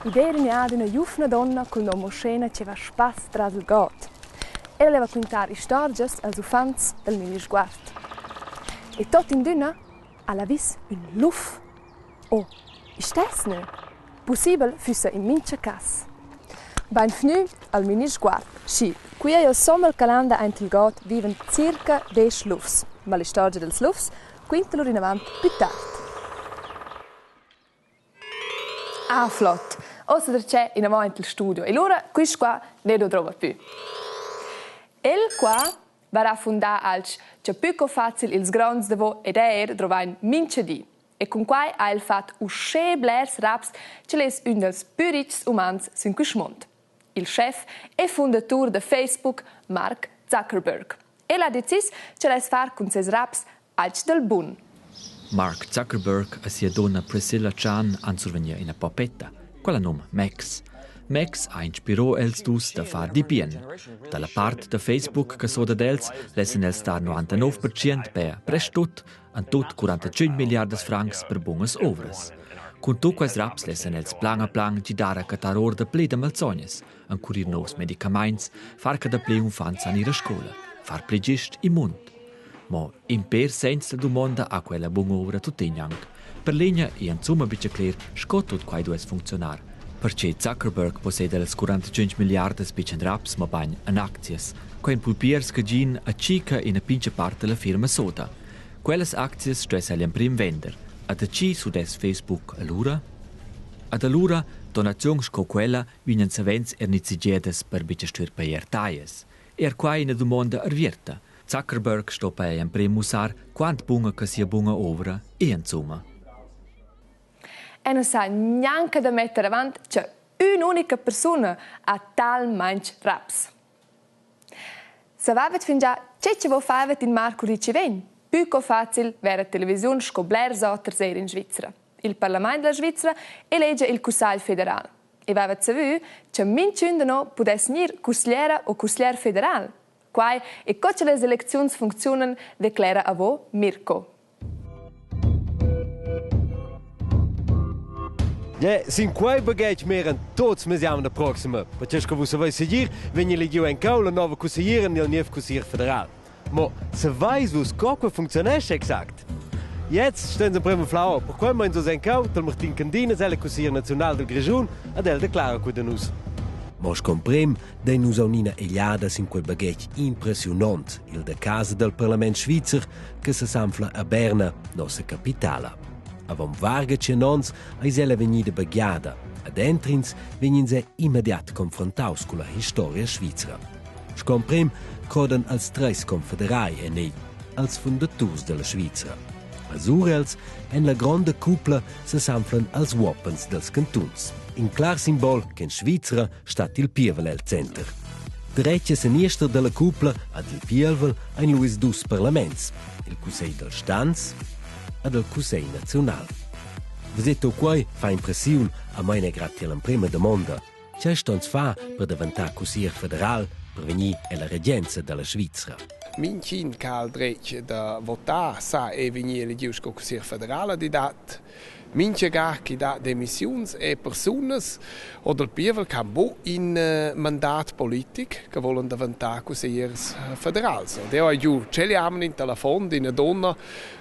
I d'eira gnada üna giuvna donna cul nom Oschena chi va spass tras il god. Ella leva quintar istorgias als uffants dal Minisguard. E tot in d'üna ha'la vis ün luf. Oh, istess nö? Pussibel füssa in mincha cas. Bainvgnü al Minisguard. Schi, quia giosom al Calanda aint il god vivan circa desch lufs. Ma l'istorgia dals lufs quinta lur inavant pü tard. Ah, flot. Uossa darcheu inavant aint il studio e lura quist qua ne do drova pü. El qua varà fundà alch cha pü co facil ils gronds davo ed eir drovain mincha di. E cun quai ha el fat uschè blers raps ch'el es ün dals pü richs umans sün quist muond. Il schef e fundatur da Facebook, Mark Zuckerberg. El ha decis ch'el less far cun ses raps alch dal bun. Mark Zuckerberg e sia dunna Priscilla Chan han survegnì ina poppetta, quella num Max. Max ha inspirò els dus da far di bien. Dalla part da Facebook che so dad els lessen els dar 99% per prest tut en tut 45 milliardas francs per bunas ovras. Cun tut quels raps lessen els plan a plan gidar a cattar or da pli da malsognas, encurir novs medicaments, far che dapli uffants han ir a scola, far pli gist il mund. Mo in per senza dumonda ha quella bun'ovra tuttina anc. Per l'egna è insumma betg cler sco tut quai duess funcziunar. Perche Zuckerberg posseda las 45 milliardas betg en raps, mabain en aczias. Quai en pulpiers che gin a circa ina pintga part della firma Soda. Quellas aczias stuess el emprim vender. Ad a chi sudess Facebook allura? Ad allura donaziuns sco quella vegnan savens er nizzegiadas per betg stuer pajar taglias. Er qua ina dumonda arvierta. Zuckerberg sto pajar emprim mussar quant bunga che sia bunga ovra è insumma. E non sa gnanca da metter avant che ün'unica persuna ha talmaing raps. Savevat fingià che che vo faivat in marcurdi chi vegn? Pü co facil vera televisiun sco blers oters eir in Svizra. Il parlamaint da la Svizra elegia il Cussagl federal. E vaivat savü cha minchün da no pudess gnir cusgliera o cusglier federal? Quai e co cha las elecziuns funcziunan declera a vo Mirco. Yeah, sin quei baghetg miran tuts mes jamna proxima. Perché sco vus saveis segir, vegn elegiu encau la nova cussegliera nel niev cusseglier federal. Mo saveis vus co quei functionesce exact? Jetzt stehen sie prima flauer, perquei meins nus encau tal Martin Candinas, el cusseglier nazional del Grischun, ad el declara cu da nus. Mo scomprem dein nus aunc egliada sin quei baghetg impressiunont, il da casa del parlament svizzer, che sesanfla a Berna, nossa capitala. Avon varga tschien onns eis ella vegnida baghiada. Ad entrins vegn ins immediat confrontaus culla historia svizra. Sco emprem crodan els treis confederai en ei, als fundaturs della Svizra. Als Urels en la gronda cupla sesanflan els uoppens dels cantuns. In clar simbol che in Svizra stat il pievel el center. Dretg e seniester dalla cupla ad il pievel ein lu ils dus parlaments, il Cussegl dals stans ed il Cussegl naziunal. Vesetto quei fa impressiun a meina gratia l'emprema damonda: Tgei stons far per daventar cusseglier federal per vegnir ella regenza dalla Svizra? Mintgin che ha il dretg da votar sa e vegnir elegius sco cusseglier federal ed i dat Mincha ga chi dà demissiuns e persunas o dal pievel ch'han bu in mandat politic che volan davantar cussegliers federals. Ed eu hai giu tschel jamna in telefon d'üna donna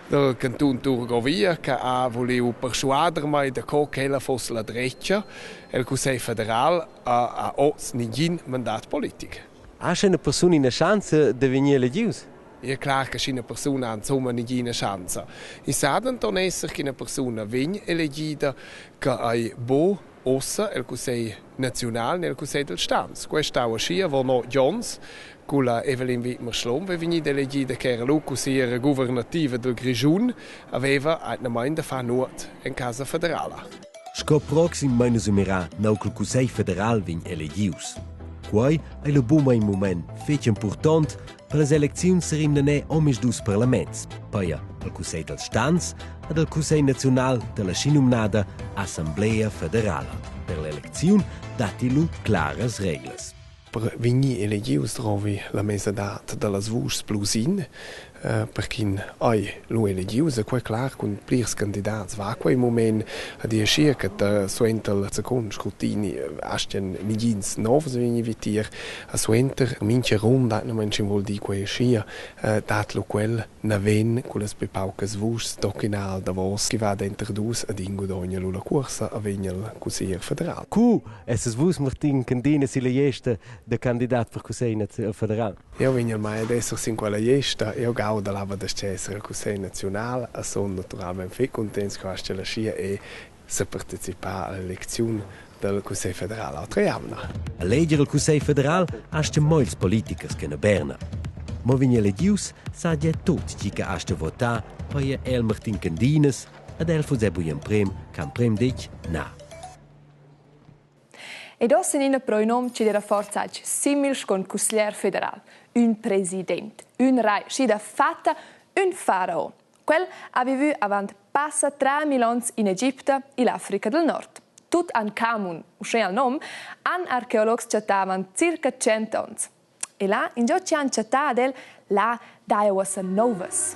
dal cantun Turgovia che ha vuliu perschuader mei da co ch'ella foss la dretga el Cussegl federal ha oz nigin mandat politic. Ha sche una persuna ina schanza da vegnir elegius? È clar che sch'ina persuna ha insumma nagina schanza. I sa denton esser ch'ina persuna vegn elegida che ei buc ussa el Cussegl naziunal ni el Cussegl dals stans. Quei stau aschia avon otg onns culla Evelyn Widmer-Schlumpf è vegnida elegida che era lu cussegliera guvernativa del Grischun aveva atgnamain da far nuot en casa federala. Sco proxim meina mirà nau ch'il Cussegl federal vegn elegius. Quei ei lu buca in mument fetg impurtont Per las elecziuns serimnan er omisdus parlaments, paja al Cussegl dals stans ed al Cussegl naziunal dalla schinumnada Assamblea federala. Per l'elecziun datti lu claras reglas. Per vegnir elegius drovi la mesadad dallas vuschs plus in. Per ch'in ei lu elegius e quei clar cun plirs candidats va quei mument ad ir aschia che suenter il secund scrutini astgan negins novs vegnir vitier e suenter mintga runda atgnamein vul dir quei aschia dat lu quel naven cullas pli paucas vuschs tochen al davos chi va denter dus ed in gudogna lu la cuorsa e vegn al cusseglier federal. Cu esses vus Martin Candinas silla gliesta da candidat per cussegl federal? Eu vegn ormai ad esser sin quella gliesta. Eu gauda lava da esser al cussegl naziunal e sun naturalmein fich cuntents che questa laschia e separticipar all'elecziun dal Cussegl federal l'autra jamna. Eleger il Cussegl federal astga mo ils politichers che a Berna. Mo vegn elegius saja tut tgi che astga votar, paja el Martin Candinas ed el fuss buc emprem ch'emprem ditg na. Ed uossa in ina pro ün hom chi'd eira forsa alch simil sco ün cusglier federal, ün president, ün rai, schi dafatta ün farao. Quel ha vivü avant passa 3000 ons in Egipta ill'Africa del Nord. Tutankhamun, uschè al nom, han archeologs chattà avant circa 100 ons. E là, ingio chi han chattà ad el, là daja uossa nouvas.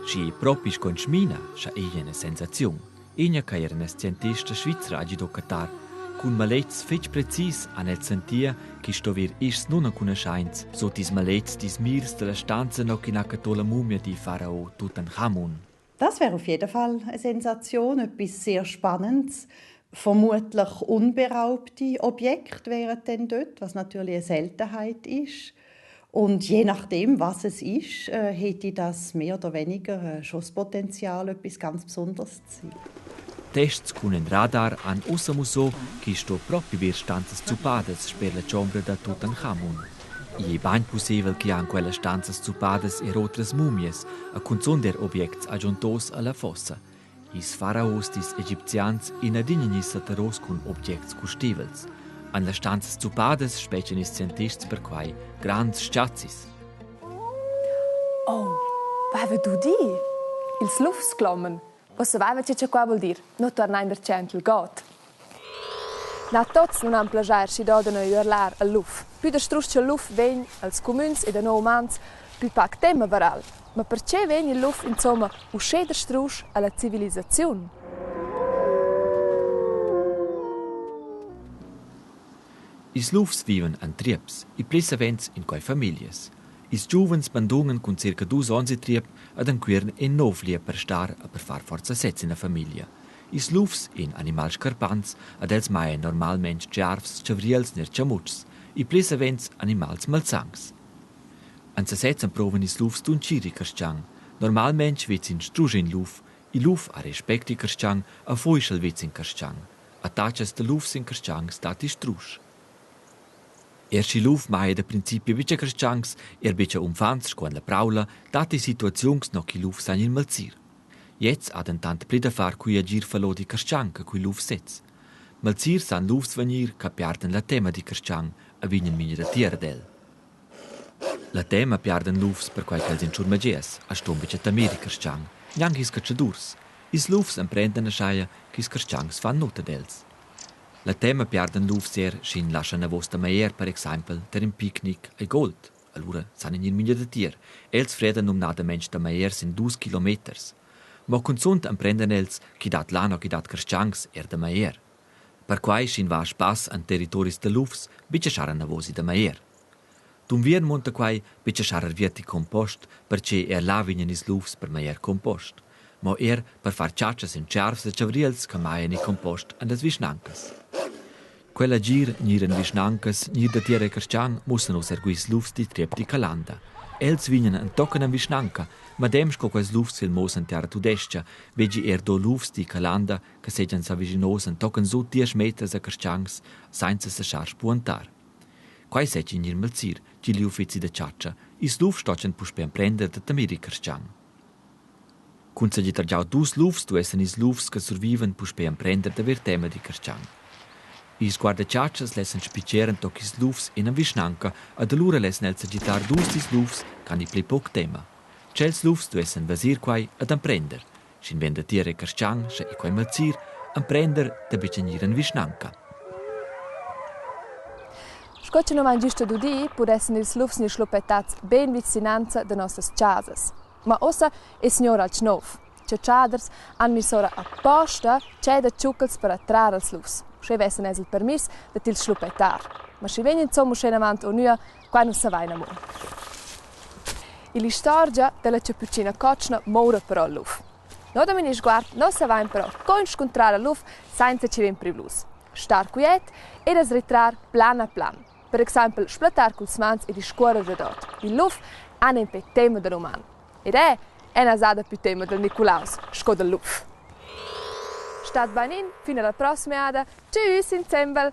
Schi propi sco in schmina, scha igl è üna sensaziun. Igna che era üna scientista svizra ha gidò cattar. Cun maletgs fetg precis han els sentia chi sto vir ischs nunenconuschaints sot ils maletgs dils mirs dalla stanza no ch'in ha catto la mumia di farao Tutanchamun. Das wäre auf jeden Fall eine Sensation, etwas sehr Spannendes. Vermutlich unberaubte Objekte wären dann dort, was natürlich eine Seltenheit ist. Und je nachdem, was es ist, hätte das mehr oder weniger schon das Potenzial, etwas ganz Besonderes zu sein. Tests cun in radar han ussa mussò ch'i sto propi ver stanzas zuppadas sper la chombra da Tutanchamun. Igl ei bain pusseivel che han quellas stanzas zuppadas er otras mumias e cunzunt er objects agiuntos alla fossa. Ils faraos dils egipzians ein adina gnis sateros cun objects custeivels. En las stanzas zuppadas spetgan ils scientists perquai grands stgazis. Oh, vaiva dudi? Ils lufs cloman. Uossa vaiva che cha qua voul dir. No tuornain darcheu il god. Na tots nun han plaschair schi dodan a üerlar al luf. Pü da strusch cha'l luf vegn als cumüns ed a no umans, pü pac temma varà'l. Ma perche vegn il luf insomma uschè da strusch a la civilisaziun? Ils lufs vivan en trieps, il pli savens in quei famiglias. Ils giuvens bandunan cun circa dus onns il triep ed encuiran in nov lieu per star e per far forsa sez ina famiglia. Ils lufs ein animals scarpants ed els maian normalmein tscharvs, chavriels ner chamutschs, il pli savens animals malsauns. En sesez emprovan ils lufs d'untgir il carstgaun. Normalmein vez in strusch in luf. Il luf ha respect dil carstgaun e fuischel vez in carstgaun. Attacas da lufs sin carstgauns datti strusch. Er sch'il luf maia da principi buca carstgauns, er buca uffants sco en la praula, datti situaziuns no ch'il luf sa il malsir. Gliez ha dentant pli da far cugl agir fallò dil carstgaun che cul luf sez. Malsir san lufs vegnir che piardan la tema dil carstgaun e vegnan memia datier ad el. La tema piardan lufs perquai ch'els ein schurmegiers e ston buca temer il carstgaun, gnanc ils catschadurs. Ils lufs emprendan aschia ch'ils carstgauns fan nuot ad els. La tema piardan lufs er sch'in lascha anavos da meglier per exempel ter in picnic ei gold. Allura san in ir miglia datier. Els fredan numnadamein da meglier sin dus kilometers. Mo cunzunt emprendan els ch'i dat là no ch'i dat carstgauns er da meglier. Perquai sch'in va a spass en territoris da lufs, buca schar anavos i da meglier. D'unviern munta quai buca schar arviert il compost, perche er là vegnan ils lufs per meglier compost, mo er per far chatscha sin tscharvs e chavriels che majan il compost en las vischnancas. Quella gir gnir en vischnancas gnir datier el carstgaun mussan uss er quels lufs dil triep di Calanda. Els vegnan entochen en vischnanca, madem sco quels lufs sil Moos en tiara tudestga, vegi er do lufs di Calanda che seigien s'avischinos entochen sut diesch meters a carstgauns senza seschar spuentar. Quei seigi in malsir, gi igl uffeci da chatscha. Ils lufs stoppien puspei emprender da temer il carstgaun. Cun segitar giu dus lufs duessen ils lufs che survivan puspei emprender da ver tema dil carstgaun. Ils guardachatschas lessen spitgar entochen ils lufs ina vischnanca ed allura lessen els segitar dus dils lufs che han il pli pauc tema. Tschels lufs duessen veser quei ed emprender. Sch'in vegn datier il carstgaun, sche ei quei malsir, emprender da buca gnir en vischnanca. Sco che nus vain güsta dudi, pudessan ils lufs gnir schluppettats be in vicinanza da nossas chasas. Ma uossa es gnü alch nouv. Chatschaders han miss ora aposta tschè da tschuccals per attrar als lufs. Uschè vessan els il permiss da tils schluppettar. Ma schi vegn insomma uschè inavant o nua, qua nu savain amo. Ill'istorgia da la chapütschina cotschna moura però il luf. No da Minisguard no savain però co inscuntrar al luf sainza chi vegn privlus. Star quiet ed as retrar plan a plan. Per exaimpel splattar culs mans e discuorrer dadot. Il luf ha nempe tema da l'uman. Ed è è na sa daplü tema dal Nicolaus sco dal luf. Stat bain in, fin alla prossima jada. Tschüss insembel!